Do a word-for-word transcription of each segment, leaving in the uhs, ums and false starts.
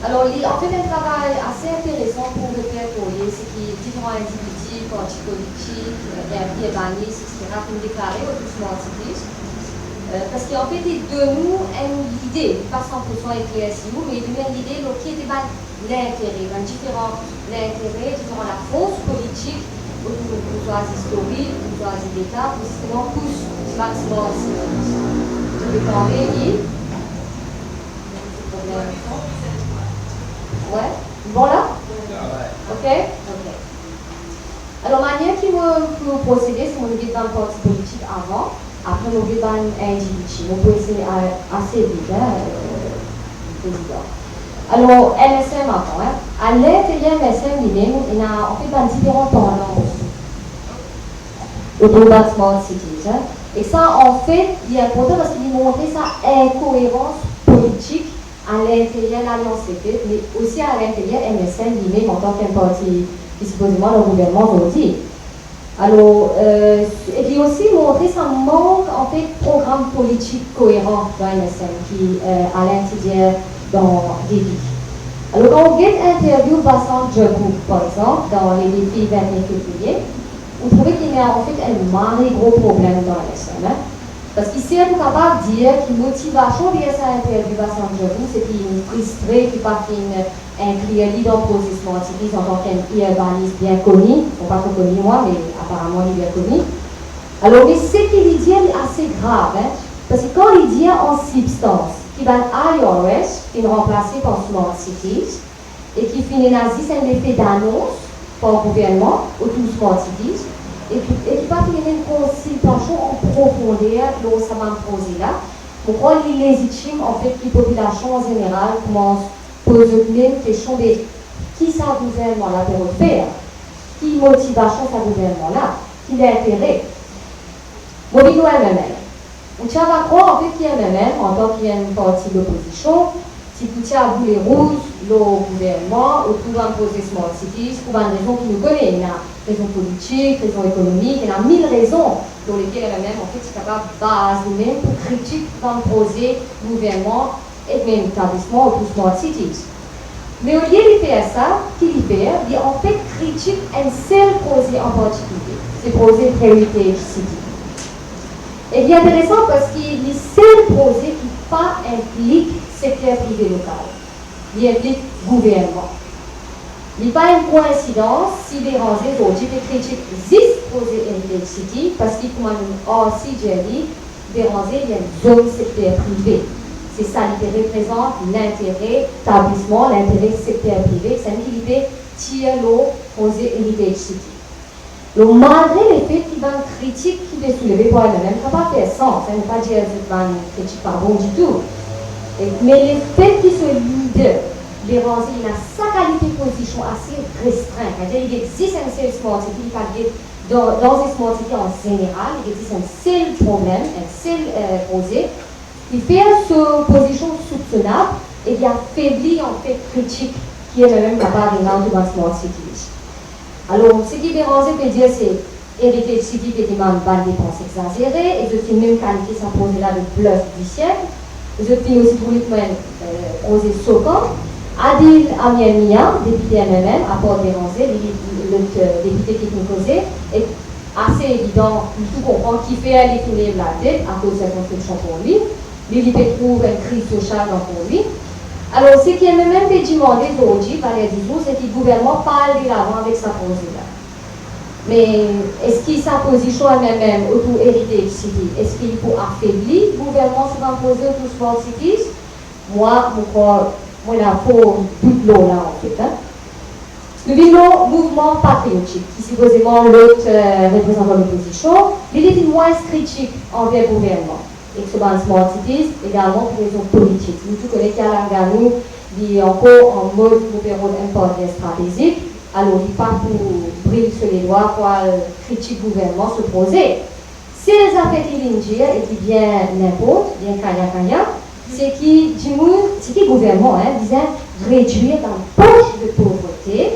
Alor, li, anfet, enn travay ase interesan pou repertorye seki diferan individi, parti politik, eh, urbanis, etsetera, finn deklare otour Smart Cities. Eh, parski, anfet, li donn nou enn lide, li pa san pou san eklersi ou, me li donn enn lide lor ki ete bann lintere, bann diferan lintere, diferan lafors politik otour bourzoizi istorik, bourzoizi Leta, pou zisteman pous bann Smart Cities. Zot pe tande, li? Wi? Bon la? Wi. Ok? Ok. Alor, manier ki mo pou prosede, se mo get bann parti politik avan, apre mo get bann individi. Mo pou eseye a-, ase vit, hein, euh, Prezidan. Alor, M S M avan, hein. A linteryer M S M limem, ena, anfet, bann diferan tandans otour bann Smart Cities, hein. E sa, anfet, li inportan parski li montre sa inkoerans politik a linteryer Lalians Lefebvre, me osi a linteryer M S M limem antan ki enn parti ki sipozeman dan gouvernman zordi. Alor, euh, e li osi montre sa mank, anfet, program politik koeran dan M S M ki, euh, Alain ti dir dan debi. Alor, kan ou get interview Vasant Djabou, par exanp, dan Le Défi vennef fevriye, ou trouve ki ena, anfet, enn mari gro problem dan M S M, hein. Parski serten kapav dir ki motivasion deryer sa interview Vasant Djabou, se ki li fristre, ki pa finn inklir li dan proze Smart Cities antan ki enn urbanis bien koni. Bon, pa tro koni mwa, me aparaman li bien koni. Alor, me seki li dir, li ase grav, hein, parski kan li dir an sibstans ki bann I R S finn ranplase par Smart Cities, e ki finn ena zis enn lefe danons par gouvernman otour Smart Cities, e ki, e ki pa finn ena enn konsiltasion an profonder lor sa bann proze la, mo krwar li lezitim, anfet, ki popilasion an zeneral koumans poz zot mem kestion, be ki sa gouvernman la pe rod fer? Ki motivasion sa gouvernman la? Ki lintere? Mo vinn lor M M M. Ou ti ava krwar, anfet, ki M M M, antan ki enn parti lopozision, ti pou tir boule rouz lor gouvernman otour bann proze Smart Cities, pou bann rezon ki nou kone, ena rezon politik, rezon ekonomik, ena mil rezon lor lekel M M M, anfet, ti kapav baz limem pou kritik bann proze gouvernman ek mem etablisman otour Smart Cities. Me olie li fer sa, ki li fer? Li anfet kritik enn sel proze an partikilie, se proze Heritage City. E li interesan parski li sel proze ki pa inplik sekter prive lokal, li inplik gouvernman. Li pa enn koinsidans si Béranger zordi pe kritik zis proze Heritage City, parski kouma nou osi dir li, Béranger li enn zone sekter prive. Se sa, li pe reprezant lintere etablisman, lintere sekter prive, sannla ki li pe tir lor proze Heritage City. Donk, malgre lefet ki bann kritik ki pe souleve par M M M kapav fer sans, hein, nou pa dir zot bann kritik pa bon ditou. E, me lefet ki so lider Béranger ena sa kalite pozision ase restrin, savedir li get zis enn sel Smart City, li pa get dan, dan Smart City an zeneral, li get zis enn sel problem, enn sel, eh, proze, li fer so pozision soupsonab e li afebli, anfet, kritik ki M M M kapav ena otour bann Smart Cities. Alor, seki Béranger pe dir se Heritage City pe demann bann depans exazere, e zot finn mem kalifie sa proze la de bluff du siècle. Zot finn osi trouv li kouma enn, eh, proze sokan. Adil Amir Mia, depite M M M, apar Béranger, li, li, lot, eh, depite ki finn koze, e ase evidan, nou tou konpran kifer li finn lev latet, akoz sirkonspeksion pou li, li, li pe trouv enn kriz sosial dan pou li. Alor, seki M M M pe dimande zordi, valer dizour, seki gouvernman pa al delavan avek sa proze la. Me eski sa pozision M M M otour Heritage City, eski li pou afebli gouvernman so bann proze otour Smart Cities? Mwa, mo krwar, mo ena fort dout lor la, anfet, hein. Nou vinn lor mouvman patriotik, ki sipozeman lot, eh, reprezantan lopozision, li, li finn mwins kritik anver gouvernman ek so bann Smart Cities, egalman pou rezon politik. Nou tou kone ki Alan Gano, li ankor an mod mo pe rod enn partner stratezik, alor li pa pou bril so ledwa pou al kritik gouvernman so proze. Sel zafer ki li dir, e ki bien ninport, bien kaya-kaya, seki dimoun, seki gouvernman, hein, bizin redwir bann posh de povrete,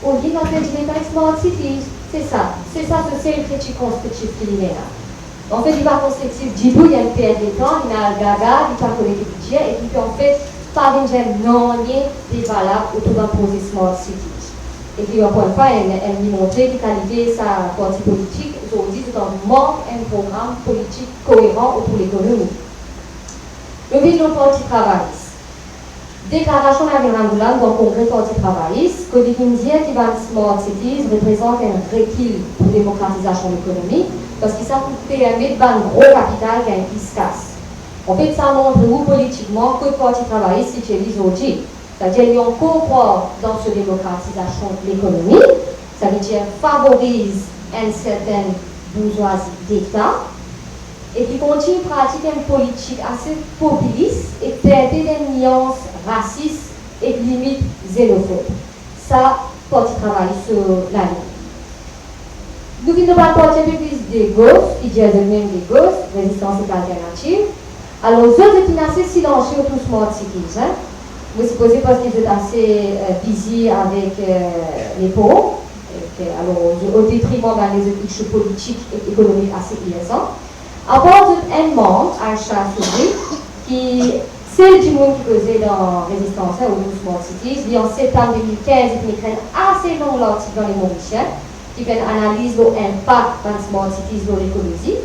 olie nou al fer dime ek Smart Cities. Se sa, se sa so sel kritik konstriktif ki li ena. Anfet, li pa konstriktif ditou, li enn pert letan, li ena gaga, li pa kone ki li dir, e ki pe anfet pa vinn dir nanye de valab otour bann proze Smart Cities. Epi ankor enn fwa, enn, enn li montre ki kalite sa parti politik, zordi zot anvi mank enn program politik koeran otour lekonomi. Nou vinn lor Parti Travayis. Deklarasion Nabil Ramgoolam dan Kongre Parti Travayis, kot li finn dir ki bann Smart Cities reprezant enn rekil pou demokratizasion lekonomi, parski sa pou permet bann gro kapital gagn plis kas. Anfet, sa montre ou politikman kot Parti Travayis sitie li zordi. Savedir li ankor krwar dan so demokratizasion lekonomi, savedir favoriz enn sertenn bourzwazi deta, e ki kontign pratik enn politik ase popilis e tente enn nians rasis ek limit zenofob. Sa Parti Travayis so lalin. Nou vinn lor bann parti enpe plis de gos, ki dir zot mem de gos, Rezistans ek Alternativ. Alor, zot, zot inn ase silansie otour Smart Cities, hein. Mo sipoze parski zot ase, euh, busy avek, euh, lepor, ek, euh, alor, o detriman bann lezot issue politik ek ekonomik ase irzan. Apar zot enn manm, Aisha Soubry, ki sel dimoun ki koze dan Rezistans, hein, otour Smart Cities, li an septam de mil kinz, li finn ekrir enn ase long lartik dan Le Morisien, ki fer enn analiz lor inpak bann Smart Cities lor lekolozi.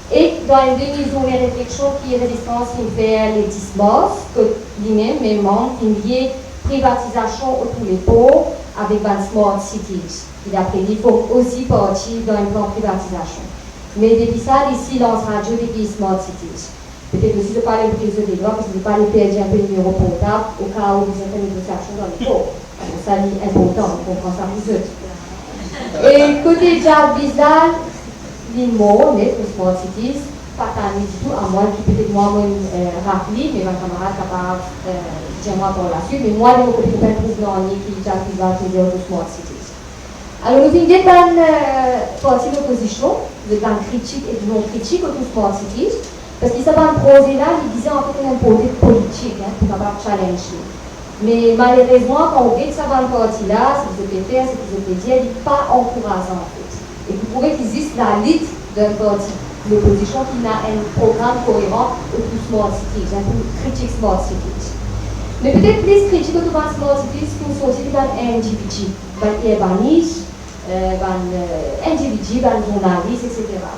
E dan enn demi zourne refleksion ki Rezistans finn fer le dis mars, kot limem, mem manm, finn lie privatizasion otour lepor avek bann Smart Cities, ki dapre li finn osi parti dan enn plan privatizasion. Me depi sa, li silans radio depi Smart Cities. Petet osi zot pa le priv zot ledwa, parski zot pa le perdi enpe nimero portab, oka ou bizin fer negosiasion dan lepor. Alor sa, li inportan, nou konpran sa pou zot. E kote Jack Bizal, li mor net, Smart Cities pa tann li ditou, amwin ki petet mwa, mo, euh, rap li, me bann kamarad kapav, euh, dir mwa par laswit, me mwa, de mo kote, mo pa trouv nanye ki Jack Bizal koze otour Smart Cities. Alor, nou finn get bann, euh, parti lopozision, zot bann kritik ek non-kritik otour Smart Cities, parski sa bann proze la, li bizin anfet enn porte politik, hein, pou kapav challenge li. Me malerezman, kan ou get sa bann parti la, seki zot pe fer, seki zot pe dir, li pa ankourazan, anfet. E pou prouve ki zis lalit dan enn parti lopozision ki ena enn program koeran otour Smart Cities, hein, pou kritik Smart Cities. Me petet plis kritik otour bann Smart Cities ki finn sorti de bann individi, bann irbanis, euh, bann, euh, individi, bann zournalis, et cetera.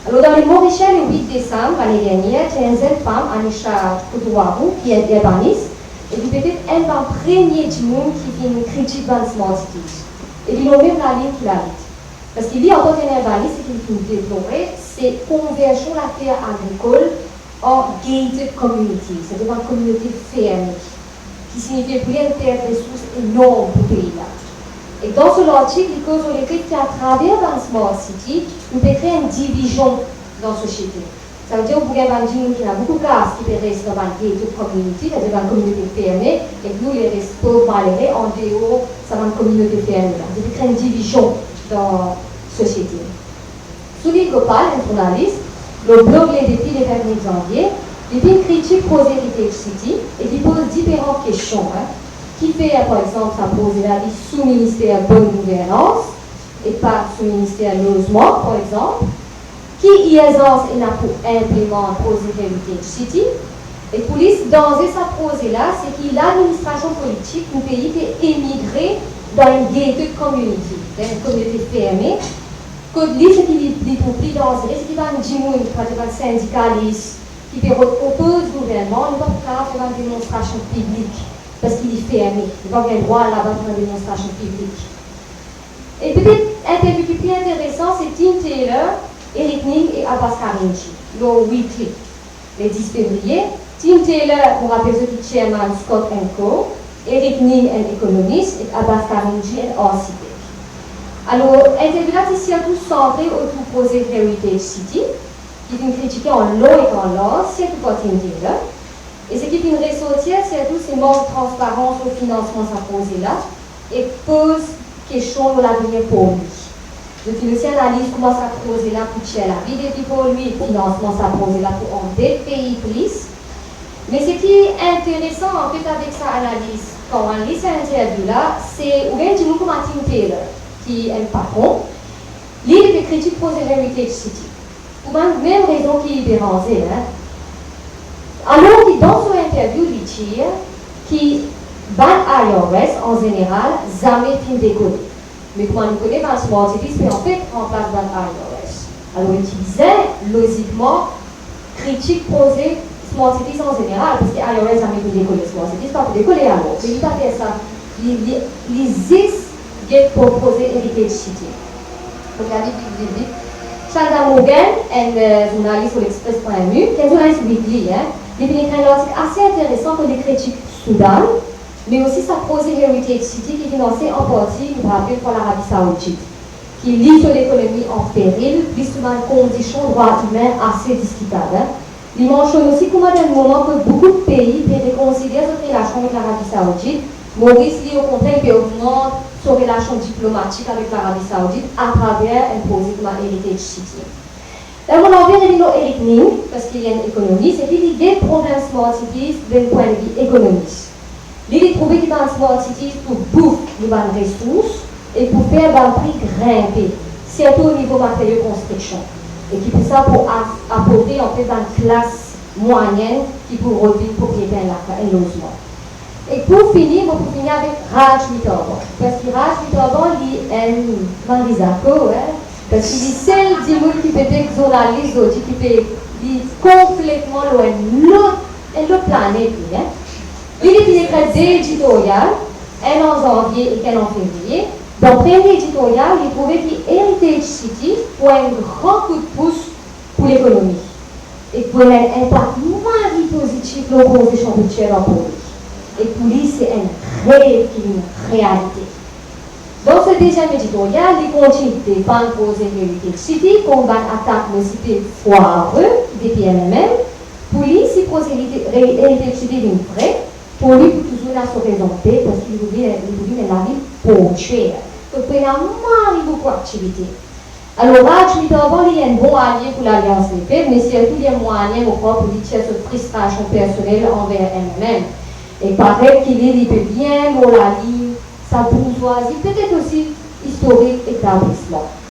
Alor, dan Le Morisien, le wit desam lane dernie, ti ena enn zenn fam, Anisha Kotouwarou, ki enn irbanis, e ki petet enn bann premie dimoun ki finn kritik bann Smart Cities. E li lor mem lalin ki lalit. Parski li, antan ki enn irbanis, seki li finn deplore, se konversion later agrikol an gated community, savedir bann kominote ferme, ki signifie pou li enn pert resours enorm pou pei la. E dan so lartik, li koz lor lefet ki atraver bann Smart City, nou pe kree enn divizion dan sosiete. Savedir ou pou gagn bann dimoun ki ena boukou kas ki pe res dan bann gated community, savedir bann kominote ferme, ek nou, leres pov malere, andeor sa bann kominote ferme la. Li pe kree enn divizion dan sosiete. Sunil Gopal, enn zournalis, lor blog Le Défi le vintnef zanvie, li finn kritik proze Heritage City e li poz diferan kestion, hein. Kifer, par exanp, sa proze la li sou Minister Bonn Gouvernans e pa sou Minister Lozman, par exanp? Ki irzans ena pou inplimant proze Heritage City? E pou li, danze sa proze la, se ki ladministrasion politik nou pei pe emigre dan enn gated community, dan enn kominote ferme, kot li, seki li, li trouv pli danzere, seki bann dimoun, par exanp bann sindikalis, ki pe rod opoz gouvernman, nou pa pou kapav fer bann demonstrasion piblik, parski li ferme, nou pa gagn drwa al laba pou bann demonstrasion piblik. E petet interview ki pli interesan, se Tim Taylor, Eric Ning e Abbas Karimdji, lor Weekly. Le dis fevriye, Tim Taylor, nou rapel zot, li chairman Scott and Co, Eric Ning, enn ekonomis, ek Abbas Karimdji, enn arsitek. Alor, interview la ti sirtou santre otour proze Heritage City, ki finn kritike an lon ek an larz, sirtou par Tim Taylor. E seki finn resortir sirtou, se mank transparans lor finansman sa proze la, e poz kestion lor lavenir Port Louis. Zot finn osi analiz kouma sa proze la pou tir lavi depi Port Louis, finansman sa proze la pou andet pei plis. Me seki interesan, anfet, avek sa analiz, kan ou analiz sa interview la, se ou gagn dimoun kouma Tim Taylor, ki enn patron, li, li pe kritik proze Heritage City. Pou bann mem rezon ki deranze, hein. Alor ki dan so interview, interview li dir ki bann I R S an zeneral zame finn dekole. Me kouma nou kone, bann Smart Cities pe anfet ranplas bann I R S. Alor, li ti bizin, lozikman, kritik proze Smart Cities an zeneral, parski I R S zame pou dekole, Smart Cities pa pou dekole alor. Me li pa fer sa. Li, li, li zis get pou proze Heritage City. Pou gade vit, vit, vit. Chanda Morgan, enn, eh, zournalis pou L'Express point M U, ki enn zournalis weekly, hein, li finn ekrir enn lartik ase interesan kot li kritik Soudan, me osi sa proze Heritage City ki finanse an parti, nou rapel, par Larabi Saoudit, ki li so lekonomi an peril, plis bann kondision drwa imin ase diskitab, hein. Li mansionn osi kouma dan enn moman kot boukou pei pe rekonsider zot relasion avek Larabi Saoudit, Moris, li, okontrer, li pe ogmant so relasion diplomatik avek Larabi Saoudit atraver enn proze kouma Heritage City. La, mo anvi revinn lor Eric Ning, parski li enn ekonomis, epi li get problem Smart Cities dan pwin de vi ekonomik. Li, li trouve ki bann Smart Cities pou bouf nou bann resours e pou fer bann pri grinpe, sirtou o nivo materio konstriksion, e ki pou sa pou a-, apovri anpe bann klas mwayenn ki pou revinn propriyeter enn laka-, enn lozman. E pou fini, mo pou fini avek Raj Mittal Bond. Parski Raj Mittal Bond, li enn Marizako, hein, parski li sel dimoun ki pe get zournalis zordi ki pe, li konpletman lor enn lot, enn lot planet, li, hein. Li, li finn ekrir de editoryal, enn an zanvie ek enn an fevriye. Dan premie editoryal, li trouve ki Heritage City pou enn gran koudpous pou lekonomi, e pou ena enn inpak mari pozitif lor proze Champetier dan pei. E pou li, se enn rev ki vinn realite. Dan so deziem editoryal, li kontign defann proze Heritage City kont bann atak mo site fware depi M M M. Pou li, si proze Heritage, Heritage City vinn vre, pou li pou touzour ena so rezon de, parski li pou vinn, li pou vinn enn lavil portyer, kot pou ena mari boukou aktivite. Alor, Raj Mittal Bond, li enn bon alie pou Lalians Lepep, me sirtou li enn mwayin, mo krwar, pou li tir so fristrasion personel anver M M M. E paret ki li, li pe bien lor lalinn sa bourzwazi, petet osi istorik etablisman.